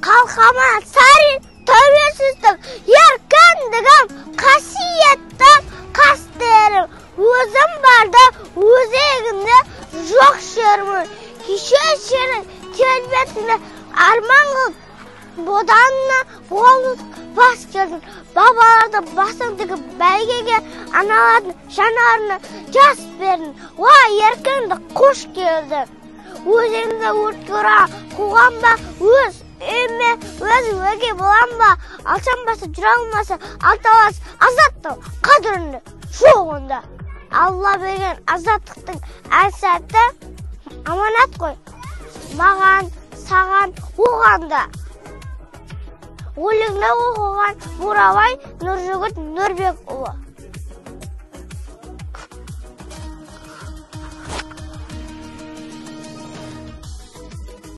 Қалқаман Сарин тәуелсіздік, еркіндігім, қасиеттім, қастерім. Өзім барда өзегімде жоқ шермін. Кеше сенің келбетіңді арман қылып, боданына болып бас келдім. Бабаларды басын тігіп бәйгеге, аналардың жанарына жас бердің. Уа, еркіндік, қош келдің. Өзіңді өртке ұрған қоғам ба, өз үйіме өз өгей болам ба? Алшанбаса, жүре алмаса, алталас азаттық қадірінде жоқ онда. Алла берген азаттықтың әр сәті аманат қой. Маған, саған, оған да. Өлеңді оқыған Бурабай Нұржігіт Нұрбекұлы.